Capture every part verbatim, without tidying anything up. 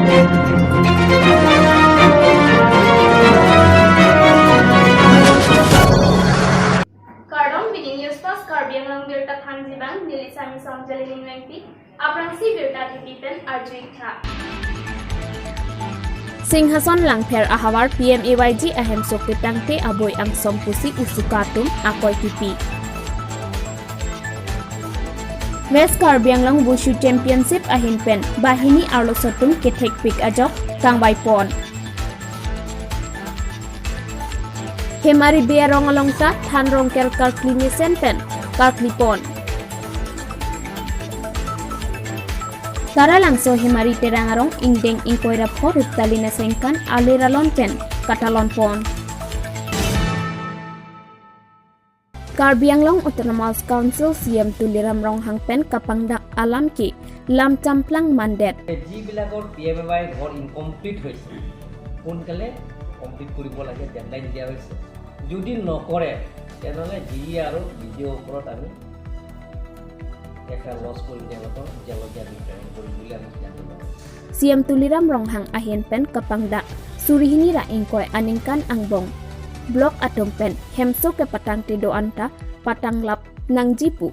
Kardom, pini News Fast Karbi Anglong birta thanji abang, neli Sami Song Jalining Lengpi, aphrangsi birta thepi pen arju-ik tha. Singhason Langpher ahavar P M A Y G ahemso ketangte aboi angsom pusi USUKA atum akoi kipi. West Karbi Anglong Wushu Championship ahin pen banghini arloso atum kethekpik ajok kangvai pon. Hemari Bey arong along ta Thanrongker karkli mesen pen karkli pon. Taralangso Hemari Terang arong ingdeng ingkoi ra pho ruptalin asengkan alir alon pen katalon pon. Karbi Anglong Autonomous Council C M Tuliram Ronghang pen kapangdak alam ke lam champlang mandet. যিবিলাকৰ P M A Y ঘৰ ইনকমপ্লিট হৈছে, সোনকালে কমপ্লিট কৰিব লাগে, ডেডলাইন দিয়া হৈছে। যদি নকৰে, তেনেহ'লে ডি ই আৰু বি ডি অ'ৰ ওপৰত আমি এফ আই আৰ লজ কৰিম, তেওঁলোকক জেলত দিয়া আমি প্ৰেৰণ কৰিম বুলি আমি সিদ্ধান্ত লওঁ। C M Tuliram Ronghang ahin pen kapangdak suri hini ra ingkoi aningkan angbong block atum pen hemso kepatangte do-an ta patanglap nangji pu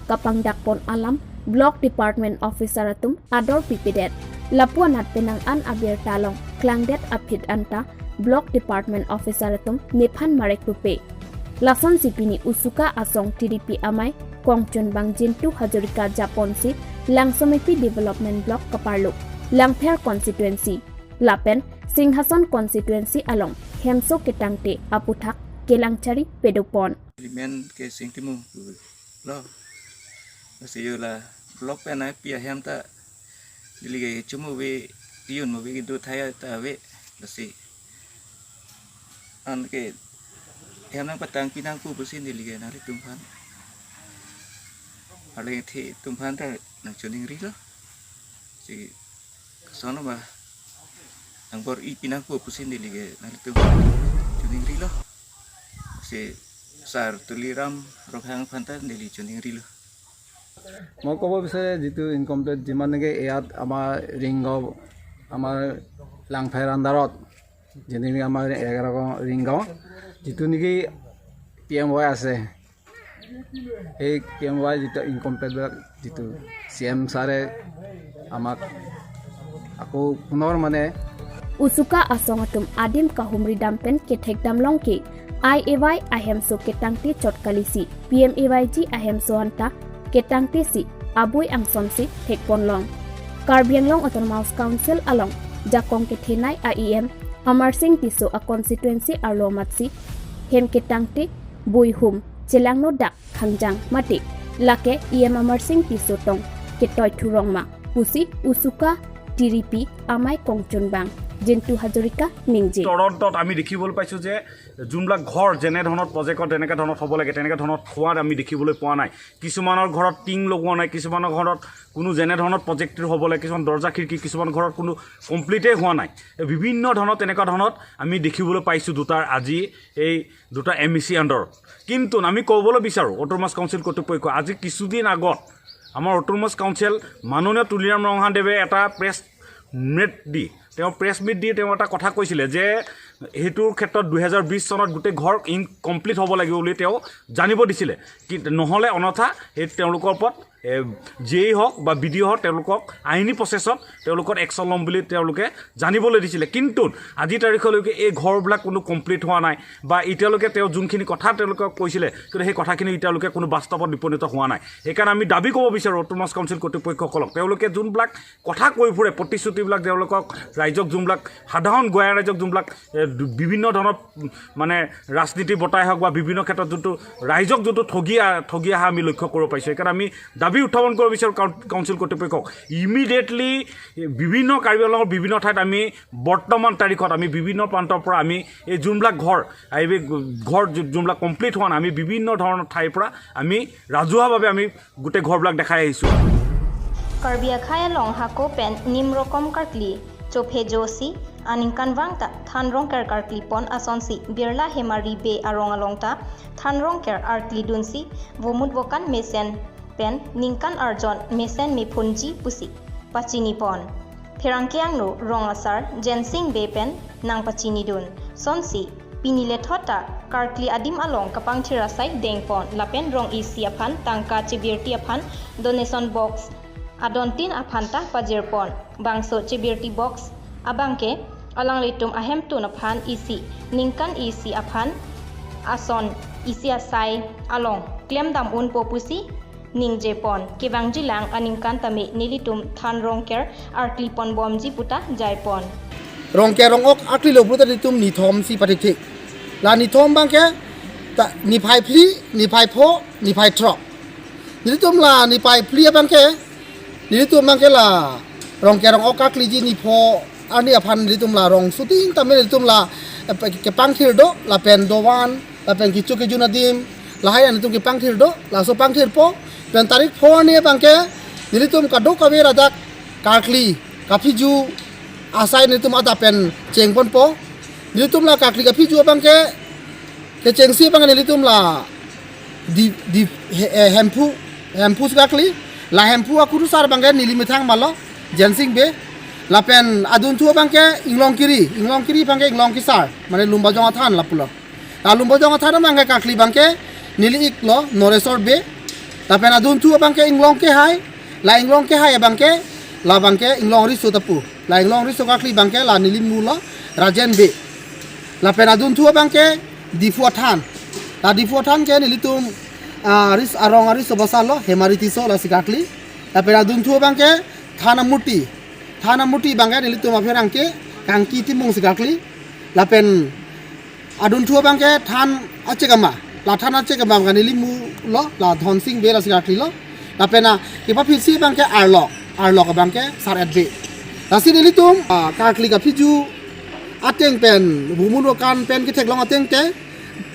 kapangdak pon alam block department officer atum ador pipedet. Lapu anat penang an abirta along klangdet aphi anta block department officer atum nephan marek pupe. Lasonsi pini USUKA asong T D P amei kongchunbang Jintu Hazarika japonsi Langsomepi Development Block kaparlo Langpher constituency lapen Singhason constituency along hemso ketangte aputhak kelangchari pedopon. Limen ke sing timu lo. Lasi yo la block pen ai pi ahem ta neli ke chumu ve, piyun mu ve, kintu thai ta ve. Lasi anke hem nangpatang pinang pu pusi neli ke nanglitum aphan, arleng the atum aphan ta nangchoningrilo. Si kasono ba nangbor-i pinang pu pusi neli ke nanglitum aphan choningrilo. Si Sir Tuliram Ronghang aphan ta neli choningrilo. মই ক'ব বিচাৰে, যিটো ইনকমপ্লিট, যিমান নেকি ইয়াত আমাৰ ৰিংগাঁও, আমাৰ লাংফাইৰ আণ্ডাৰত, যেনে নেকি আমাৰ এঘাৰ গাঁও ৰিংগাঁও, যিটো নেকি পি এম ৱাই আছে, সেই পি এম ৱাই যিটো ইনকমপ্লিটবিলাক যিটো চি এম ছাৰে আমাক আকৌ পুনৰ মানে USUKA asong atum adim kahumri dam pen kethek dam long ke I A Y ahemso ketangte chot kalisi P M A Y G ahemso anta ketangte si aboi angsom si thekpon long. Karbi Anglong Autonomous Council along jakong kethenei a E M Amarsing Tisso a constituency arlo amatsi hem ketangte boi hum chelangno dak khangjang mate lake E M Amarsing Tisso tong ketoi thurong ma pusi USUKA T D P amei kongchunbang Jintu Hazarika ningje. তদন্তত আমি দেখিবলৈ পাইছোঁ যে যোনবিলাক ঘৰ যেনে ধৰণৰ প্ৰজেক্টত যেনেকে ধৰণত হ'ব লাগে, তেনেকে ধৰণত হোৱা আমি দেখিবলৈ পোৱা নাই। কিছুমানৰ ঘৰত টিং লগোৱা নাই, কিছুমানৰ ঘৰত কোনো যেনে ধৰণত প্ৰজেক্টৰ হ'ব লাগে, কিছুমান দৰ্জা খিৰিকী, কিছুমান ঘৰত কোনো কমপ্লিটেই হোৱা নাই। এই বিভিন্ন ধৰণৰ তেনেকুৱা ধৰণত আমি দেখিবলৈ পাইছোঁ দুটাৰ আজি এই দুটা এম ই চি আণ্ডাৰত। কিন্তু আমি ক'বলৈ বিচাৰোঁ অট'নমাছ কাউন্সিল কৰ্তৃপক্ষ, আজি কিছুদিন আগত আমাৰ অট'নমাছ কাউন্সিল মাননীয় তুলিৰাম ৰংহান দেৱে এটা প্ৰেছ মিট দি, তেওঁ প্ৰেছ মিট দি তেওঁ এটা কথা কৈছিলে যে সেইটোৰ ক্ষেত্ৰত দুহেজাৰ বিশ চনত গোটেই ঘৰ ইনকমপ্লিট হ'ব লাগিব বুলি তেওঁ জানিব দিছিলে। কি, নহ'লে অন্যথা সেই তেওঁলোকৰ ওপৰত, এ, জে ই হওক বা বি ডি অ' হওক, তেওঁলোকক আইনী প্ৰচেছত তেওঁলোকৰ একশ্যন ল'ম বুলি তেওঁলোকে জানিবলৈ দিছিলে। কিন্তু আজি তাৰিখলৈকে এই ঘৰবিলাক কোনো কমপ্লিট হোৱা নাই বা এতিয়ালৈকে তেওঁ যোনখিনি কথা তেওঁলোকক কৈছিলে, কিন্তু সেই কথাখিনি এতিয়ালৈকে কোনো বাস্তৱত উপনীত হোৱা নাই। সেইকাৰণে আমি দাবী ক'ব বিচাৰোঁ অট'নমাছ কাউন্সিল কৰ্তৃপক্ষসকলক, তেওঁলোকে যোনবিলাক কথা কৈ ফুৰে, প্ৰতিশ্ৰুতিবিলাক তেওঁলোকক ৰাইজক যোনবিলাক, সাধাৰণ গোঁহাই ৰাইজক যোনবিলাক, এ, দু-, বিভিন্ন ধৰণৰ, উম, মানে ৰাজনীতি বঁটাই হওক বা বিভিন্ন ক্ষেত্ৰত যোনটো ৰাইজক যোনটো ঠগি আ-, ঠগি অহা আমি লক্ষ্য কৰিব পাৰিছোঁ। সেইকাৰণে আমি দাবী উত্থাপন কৰিব বিচাৰোঁ কাউন-, কাউন্সিল কৰ্তৃপক্ষক, ইমিডিয়েটলি বিভিন্ন কাৰ্বি আংলঙৰ বিভিন্ন ঠাইত আমি বৰ্তমান তাৰিখত আমি বিভিন্ন প্ৰান্তৰ পৰা আমি এই যোনবিলাক ঘৰ, এই বি-, ঘৰ যো-, যোনবিলাক কমপ্লিট হোৱা নাই, আমি বিভিন্ন ধৰণৰ ঠাইৰ পৰা আমি ৰাজহুৱাভাৱে আমি গোটেই ঘৰবিলাক দেখাই আহিছোঁ। Karbi akhei along hako pen nim rokom karkli chophe josi aningkanvang ta Thanrongker karkli pon asonsi Birla Hemari Bey arong along ta Thanrongker arkli dunsi vomut vokan mesen pen ningkan arjon mesen mephunji pusi pachini pon. Pherangke angno rong asar Jensing Bey pen nangpachinidun. Sonsi, pini lethot ta karkli adim along kapangthir asai dengpon lapen rong isi aphan tangka chebirti aphan donation box adontin aphan ta pajirpon. Bangso chebirti box abangke alanglitum ahemtun aphan isi ningkan isi aphan ason isi asai along klemdam unpo pusi ningjepon. Kevangjilang aningkan tame nelitum than Rongker arkli ponbomji puta jaipon. Rongker rong-ok arkli lo puta nelitum nithom si pathikthik. La nithom abangke ta niphai phli, niphai pho, niphai throk. Nelitum la niphai phli abangke, nelitum abangke la Rongker rong-ok arkliji nipho arni aphan nelitum la rong shooting tame nelitum la, eh, kepangthir do lapen dovan lapen kecho kejun adim lahai nelitum kepangthir do, laso pangthirpo pen tarik pho arni abangke nelitum kadokave ladak karkli kaphiju asai nelitum adap pen chengponpo. Nelitum la karkli kaphiju abangke kechengsi abang nelitum la di, di, he, eh, Hemphu, Hemphu si karkli. La Hemphu akurusar abangke neli methang malo, Jensing Bey. Lapen adunthu abangke Inglongkiri, Inglongkiri abangke Inglong Kesar, mane Lumbajong Athan lapulo. La Lumbajong Athan abangke karkli abangke neli-iklo, Noresor Bey. Lapen adunthu abangke Inglong Kehai, la Inglong Kehai abangke, la abangke Inglong Riso ta pu. La Inglong Riso karkli abangke la nelimulo, Rajen Bey. Lapen adunthu abangke Diphu Athan. La Diphu Athan ke nelitum, ah, ris-, arong ariso basa lo, Hemari Tisso lasi karkli. Lapen adunthu abangke than amurti. Than amurti abangke nelitum apherangke Kangki Timung si karkli. Lapen adunthu abangke than achekama. La than achekama abangke nelimulo, la Dhonsing Bey lasi karklilo. Lapen a kepapisi abangke arlok, arlok abangke Sar-et Bey. Lasi nelitum, ah, karkli kaphiju ateng pen, Bomun Bokan pen ketheklong ateng ke,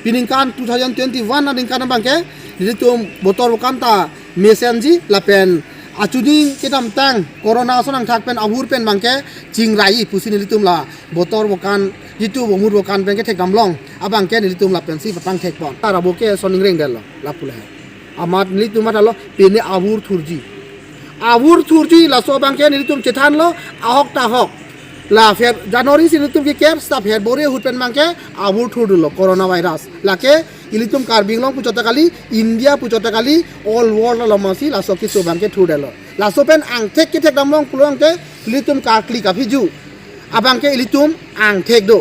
peningkan two thousand twenty-one aningkan abangke, nelitum Botor Bokan ta mesenji lapen achuning kedamtang corona ason angthak pen avur pen abangke chingrai pusi nelitum la Botor Bokan, jitu Bomun Bokan pen kethekdamlong abangke nelitum lapensi papangthekpon. Tara bo ke soning rengdel lo, lapu le. Amat nelitum matha lo, pine avur thurji. Avur thurji laso abangke nelitum chethanlo, ahok ta ahok. La Feb-, January si nelitum kekep, seta February ahut pen abangke avur thurdunlo coronavirus. Lake ilitum Karbi Anglong puchot ta kali, India puchot ta kali, all world along masi laso keso abangke thurdetlo. Laso pen angthek kethekdamlong pulo abangke ilitum karkli kaphiju abangke ilitum angthek do.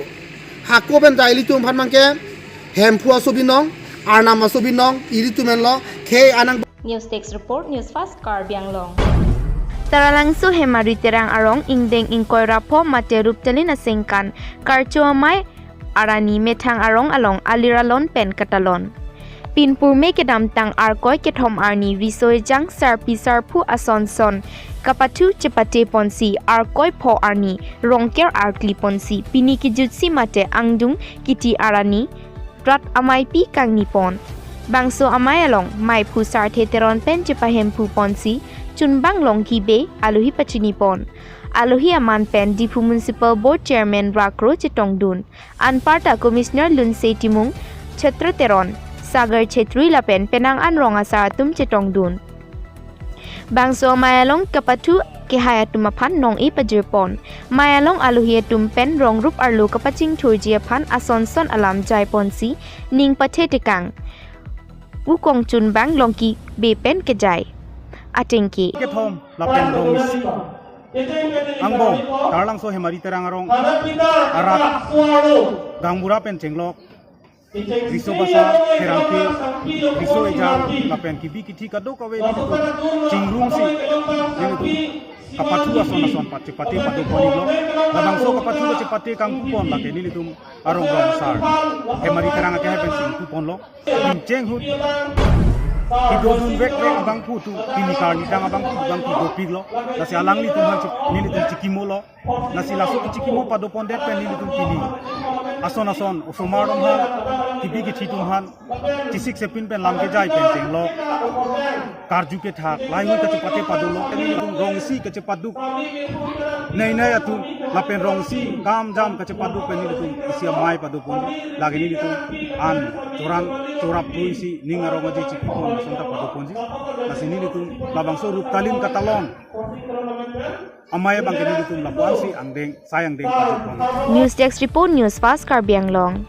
Hako pen ta ilitum aphan abangke Hemphu aso binong, Arnam aso binong, ilitum enlo khei anang. News Desk Report, News Fast Karbi Anglong. Taralangso Hemari Terang arong ingdeng ingkoi ra pho mate Ruptalin asengkan Karcho Amei arani methang arong along alir alon pen katalon. Pinpurme kedamtang Arkoi kethom arni riso ejang sarpi sarpo ason son kapathu chepate ponsi Arkoi pho arni Rongker arkli ponsi pini kejutsi mate angdung kiti arani rat ameipi kangni pon. Bangso amei along meiphu Sarthe Teron pen chepahemphu ponsi Chunbang Longki Bey alohi pachini pon. Alohi aman pen Diphu Municipal Board Chairman Rakro chetongdun. Anparta Commissioner Lunsei Timung, Chhatra Teron, Sagar Chhetri lapen penang an rong asar atum chetongdun. Bangso amei along kapathu kehai atum aphan nong-e pajirpon. Mei along alohi atum pen rong rup arlo kapachingthurji aphan ason son alam jaiponsi ning pathe tekang pu kong Chunbang Longki Bey pen kejai. Atengke. Kethom lapen rong isi angbong Taralangso Hemari Terang arong arat gaonbura pen chenglok riso basa, pherangke, riso ejang lapen kebi kethe kadokave nelitum chingrumsi nelitum kapathu ason ason pat chepate padopon iklo. Labangso kapathu kachepate kangpupon lake nelitum arong rong asar Hemari Terang akehai pensi ingpuponlo. Ingcheng ahut kedodun vekvek abangphu atum, pini karnidang abangphu atum abang kedopiklo. Lasi alanglitum aphan chep-, nelitum chikimolo. Lasi laso kechikimo padopondet pen nelitum pini ason ason osomar atum aphan, kebi kethe atum aphan chesik chepin pen lam kejai pen chenglok karju kethak lahai hui kachepate padolo. Nelitum rong isi kachepaduk neinei atum lapen rong isi kam jam kachepaduk pen nelitum isi amei padopon. Lake nelitum an chorang chorap thu isi ning arong aje chikipon ason ta padoponji. Lasi nelitum labangso Ruptalin katalon Amei abang ke nelitum lapuan si angdeng, sai angdeng pajutpon. News Desk Report, News Fast Karbi Anglong.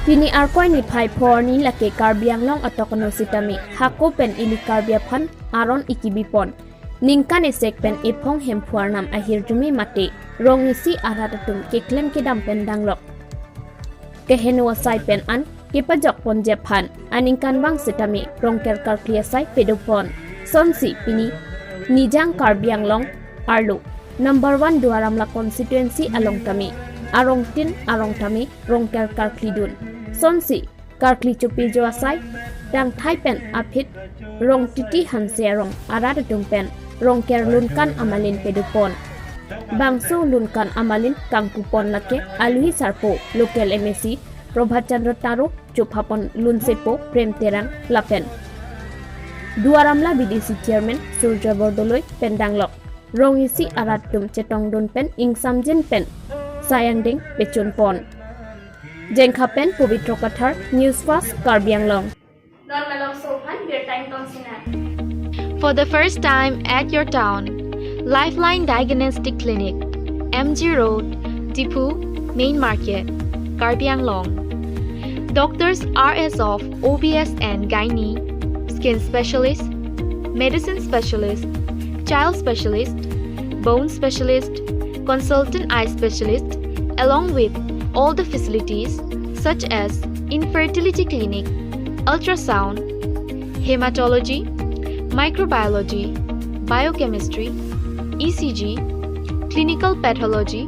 Pini Arkoi niphai pho arni lake Karbi Anglong atokono sitame hako pen ili Karbi aphan aron ikibipon. Ningkan esek pen ephong Hemphu arnam ahirjume mate rong isi arat atum keklem kedam pen danglok keheno asai pen an kepajokponji aphan aningkanvang sitame Rongker karkli asai pedopon. Sonsi pini Nijang Karbi Anglong arlo number one Duar Amla constituency along tame arong tin arong tame Rongker karkli dun. Sonsi karkli chopejo asai tangthai pen aphi Rongtiti Hanse arong arat atum pen Rongker lunkan amalin pedopon. Bangso lunkan amalin kangkupon lake aluhi sarpo local M A C Prabhat Chandra Taro, chophapon lunsepo Prem Terang lapen Duar Amla B D C chairman Surjya Bordoloi pen danglok rong isi arat atum chetongdun pen ingsamjin pen sai angdeng pechunpon. Jengkha pen Pabitra Kathar, News Fast Karbi Anglong. Non malomso aphan birta ingtonsinang. For the first time at your town, Lifeline Diagnostic Clinic, M G Road, Diphu, Main Market, Karbi Anglong. Doctors are as of O B S and Gynae, Skin Specialist, Medicine Specialist, Child Specialist, Bone Specialist, Consultant Eye Specialist, along with all the facilities such as Infertility Clinic, Ultrasound, Hematology, Microbiology, Biochemistry, E C G, Clinical Pathology,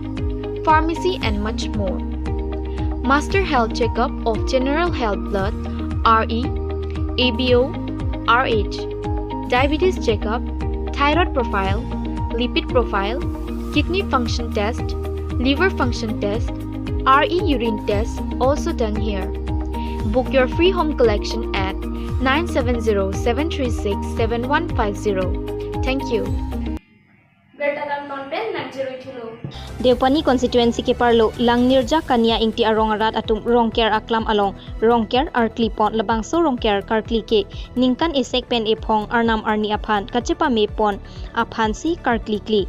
Pharmacy and much more. Master health checkup of general health, blood, R E, A B O, R H, diabetes checkup, thyroid profile, lipid profile, kidney function test, liver function test, R E urine test also done here. Book your free home collection at nine seven zero seven three six seven one five zero. Thank you. Birta kangton pen nangcherui thulo. Deopani constituency keparlo Langnirja Kania Ingti arong arat atum Rongker aklam along Rongker arklipon. Labangso Rongker karkli ke ningkan esek pen ephong arnam arni aphan kachepamepon aphansi karklikli.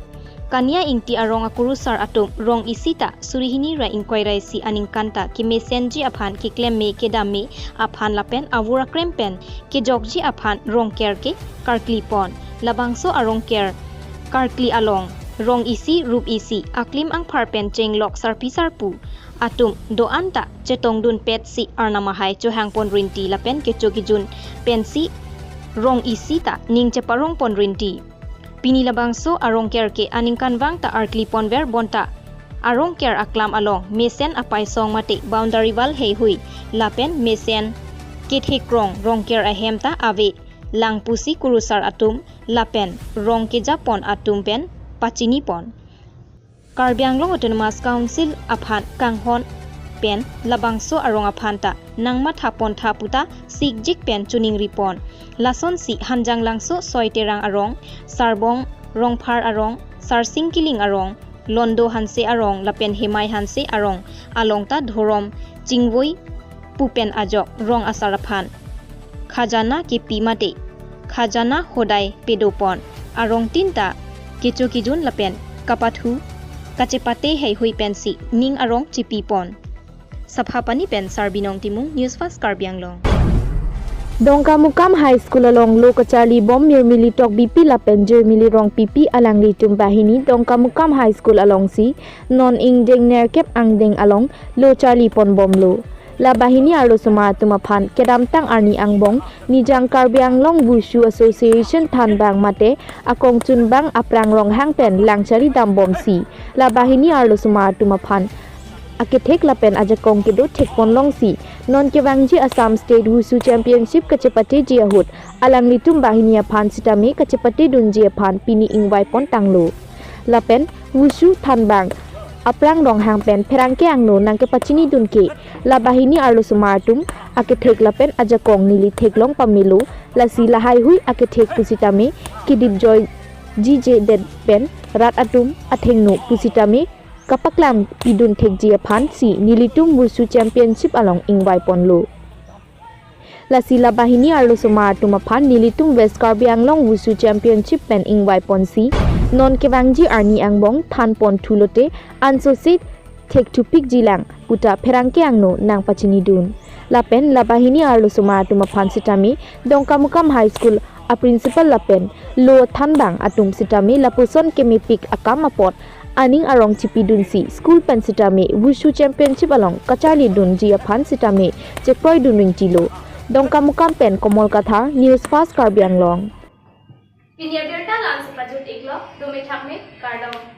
Kania Ingti arong akurusar atum rong isi ta suri hini ra ingkoi ra isi aningkan ta kemesenji aphan keklem me kedam me aphan lapen avur akrem pen kejokji aphan Rongker ke karklipon. Labangso arongker karkli along rong isi rup isi aklim angphar pen chenglok sarpi sarpo atum do-an ta chetongdun petsi arnam ahai chohangpon rinti lapen kecho kejun pensi rong isi ta ning cheparongpon rinti. Pini labangso arongker ke aningkanvang ta arklipon ver bonta arongker aklam along mesen apaisong mate boundary wall heihui lapen mesen kethekrong Rongker ahem ta ave lang pusi kurusar atum lapen rong kejapon atum pen pachinipon. Karbi Anglong Autonomous Council aphan kanghon pen labangso arong aphan ta nangmathapon tha puta sikjik pen choningripon. Lasonsi Hanjanglangso Soi Terang arong, Sarbong Rongphar arong, Sarsing Killing arong, Londo Hanse arong lapen Hemai Hanse arong along ta dhorom chingvoi pu pen ajok rong asar aphan khajana kepi mate khajana hodai pedopon. Arong tin ta kecho kejun lapen kapathu kachepate heihui pensi ning arong chepipon. Saphapani pen Sarbinong Timung, News Fast Karbi Anglong. Dongkamukam High School along lo kacharlibom Mirmili Tokbipi lapen Jirmili Rongpipi alanglitum banghini Dongkamukam High School alongsi non ingdeng nerkep angdeng along lo charliponbomlo. La banghini arlosomar atum aphan kedamtang arni angbong Nijang Karbi Anglong Wushu Association thanbang mate akongchunbang Aprang Ronghang pen lang charlidambomsi la banghini arlosomar atum aphan akethek lapen ajakong kedo thekponlongsi non kevangji Assam State Wushu Championship kachepateji ahut alanglitum banghini aphan sitame kachepatedunji aphan pini ingvaipontanglo. Lapen Wushu thanbang Aprang Ronghang pen pherangke angno nangkepachinidun ke la banghini arlosomar atum akethek lapen ajakong neli theklong pamelo, lasi lahaihui akethek pusitame kedipjoiji jedet pen rat atum athengno pusitame kapaklam pidun thekji aphansi nelitum Wushu Championship along ingvaiponlo. Lasi labahini arlosomar atum aphan nelitum West Karbi Anglong Wushu Championship pen ingvai ponsi, non kevangji arni angbong than pon thulote ansose thekthupikji lang puta pherangke angno nangpachinidun. Lapen labahini arlosomar atum aphan sitame Dongkamukam High School a principal lapen lo thanbang atum sitame lapuson kemepik akam apot aning arong chipidunsi school pen sitame Wushu Championship along kacharlidunji aphan sitame chekroidun ringtilo. Dongkamukam pen Komol Kathar, News Fast Karbi Anglong. Pini abirta la-ansi pajut-iklo, dome thakme, kardom.